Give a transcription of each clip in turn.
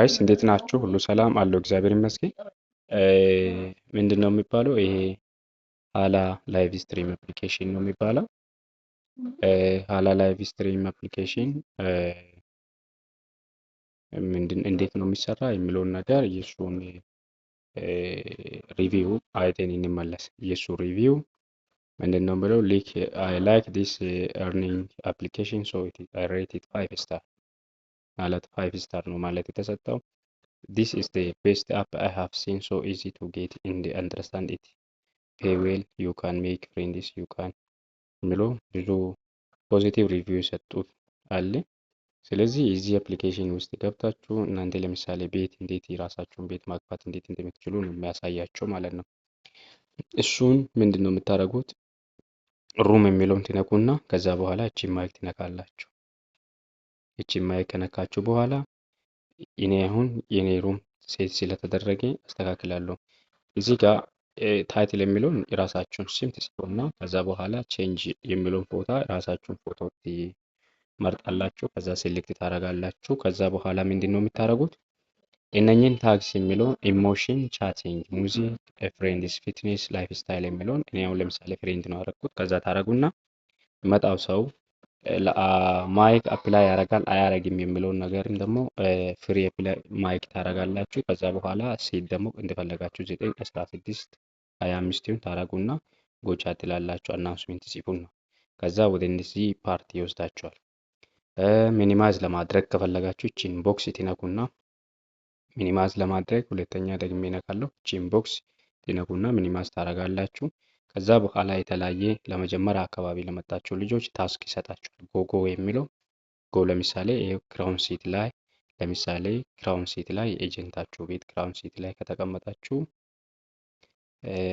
Guys፣ እንዴት ናችሁ? ሁሉ ሰላም አለው፣ እግዚአብሔር ይመስገን። ምንድን ነው የሚባለው? ይሄ ሀላ live stream application ነው የሚባለው። ሀላ live stream application ምንድን እንዴት ነው የሚሰራ የሚለውን ነገር የእሱን review አይተን እንመለስ። የእሱ review ምንድን ነው ብለው "I like this earning application, so I rate it 5 star" ማለት 5 star ነው ማለት የተሰጠው። "This is the best app I have seen. So easy to get and understand it. Pay well, you can make friends, you can" የሚለው ብዙ positive review የሰጡት አለ። ስለዚህ የዚህ application ውስጥ ገብታችሁ እናንተ ለምሳሌ ቤት እንዴት የራሳችሁን ቤት ማግባት እንዴት እንደምትችሉ ነው የሚያሳያቸው ማለት ነው። እሱን ምንድን ነው የምታደርጉት? Room የሚለውን ትነኩና ከዛ በኋላ እቺ mic ትነካላችሁ። እቺ mic ከነካችሁ በኋላ እኔ አሁን የኔ room set ስለተደረገ አስተካክላለሁ። እዚህ ጋር title የሚለውን የራሳችሁን ስም ትጽፉና ከዛ በኋላ change የሚለውን ቦታ የራሳችሁን ፎቶ ትመርጣላችሁ። ከዛ select ታደርጋላችሁ። ከዛ በኋላ ምንድን ነው የምታደርጉት? እነኝን tags የሚለውን emotion፣ chatting፣ music፣ friends፣ fitness፣ lifestyle የሚለውን እኔ አሁን ለምሳሌ friend ነው ያደረኩት። ከዛ ታደርጉና መጣው ሰው mic apply ያደርጋል አያረግም የሚለውን ነገርም ደግሞ free mic ታደርጋላችሁ። ከዛ በኋላ seat ደግሞ እንደፈለጋችሁ 9፣ 16፣ 25 ይሁን ታደርጉና go chat ትላላችሁ። Announcement ጽፉና ከዛ ወደ እነዚህ ፓርቲ ይወስዳችኋል። Minimize ለማድረግ ከፈለጋችሁ ይቺን box ትነኩና minimize ለማድረግ ሁለተኛ ደግሜ እነካለሁ። ይቺን box ትነኩና minimize ታደርጋላችሁ። ከዛ በኋላ የተለያየ ለመጀመሪያ አካባቢ ለመጣችሁ ልጆች task ይሰጣችኋል። Go go የሚለው go ለምሳሌ ይሄ crown seat ላይ፣ ለምሳሌ crown seat ላይ የ agent ኣችሁ ቤት crown seat ላይ ከተቀመጣችሁ፣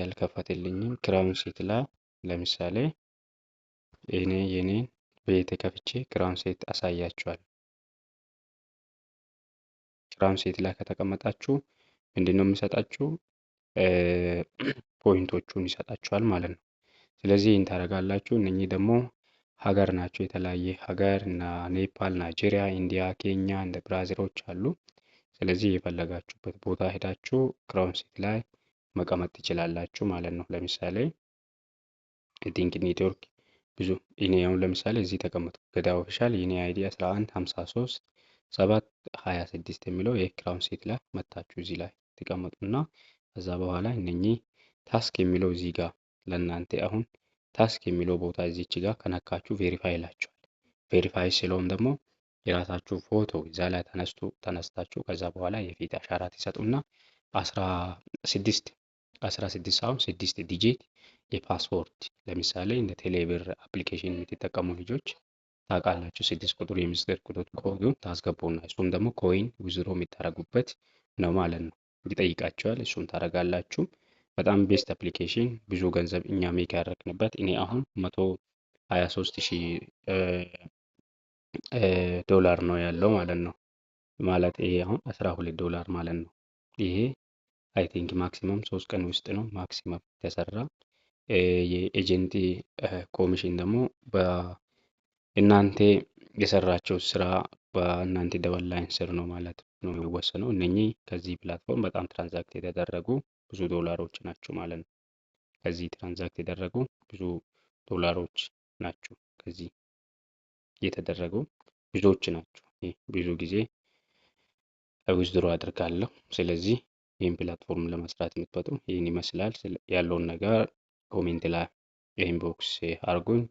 አልከፈትልኝም። Crown seat ላይ ለምሳሌ እኔ የኔን ቤት ከፍቼ crown seat አሳያችኋል። Crown seat ላይ ከተቀመጣችሁ ምንድን ነው የሚሰጣችሁ? Point ኦቹን ይሰጣችኋል ማለት ነው። ስለዚህ ይህን ታደርጋላችሁ። እነኚህ ደግሞ ሀገር ናቸው። የተለያየ ሀገር እና ኔፓል፣ ናይጄሪያ፣ ኢንዲያ፣ ኬንያ እንደ ብራዚሎች አሉ። ስለዚህ የፈለጋችሁበት ቦታ ሄዳችሁ crown seat ላይ መቀመጥ ትችላላችሁ ማለት ነው። ለምሳሌ think network ብዙ እኔ አሁን ለምሳሌ እዚህ ተቀመጥኩ። ገዳ Official የኔ ID 11 53 7 26 የሚለው የ crown seat ላይ መታችሁ እዚህ ላይ ትቀመጡና ከዛ በኋላ እነኚህ task የሚለው እዚህ ጋር ለእናንተ አሁን task የሚለው ቦታ እዚች ጋር ከነካችሁ verify ይላችኋል። Verify ሲለውም ደግሞ የራሳችሁ ፎቶ እዛ ላይ ተነስቶ ተነስታችሁ ከዛ በኋላ የፊት አሻራ ትሰጡና 16 16 አሁን ስድስት digit የፓስፖርት፣ ለምሳሌ እንደ ቴሌብር application የምትጠቀሙ ልጆች ታውቃላችሁ። ስድስት ቁጥር የሚስጥር ቁጥር ኮዱን ታስገቡና እሱም ደግሞ coin withdraw የሚታረጉበት ነው ማለት ነው። ይጠይቃቸዋል። እሱን ታደርጋላችሁ። በጣም best application፣ ብዙ ገንዘብ እኛ make ያደረግንበት። እኔ አሁን 123,000 ዶላር ነው ያለው ማለት ነው። ማለት ይሄ አሁን 12 ዶላር ማለት ነው። ይሄ I think maximum 3 ቀን ውስጥ ነው maximum የተሰራ። የ agent commission ደግሞ በእናንተ የሰራቸው ስራ በእናንተ downline ስር ነው ማለት ነው የሚወሰነው። እነኚህ ከዚህ platform በጣም transact የተደረጉ ብዙ ዶላሮች ናቸው ማለት ነው። ከዚህ transact የተደረጉ ብዙ ዶላሮች ናቸው። ከዚህ የተደረጉ ብዙዎች ናቸው። ብዙ ጊዜ withdraw አድርጋለሁ። ስለዚህ ይህን platform ለመስራት የምትመጡ ይህን ይመስላል። ያለውን ነገር comment ላይ inbox አርጉኝ።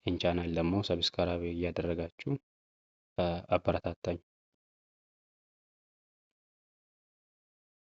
ይህን ቻናል ደግሞ subscribe እያደረጋችሁ አበረታታኝ።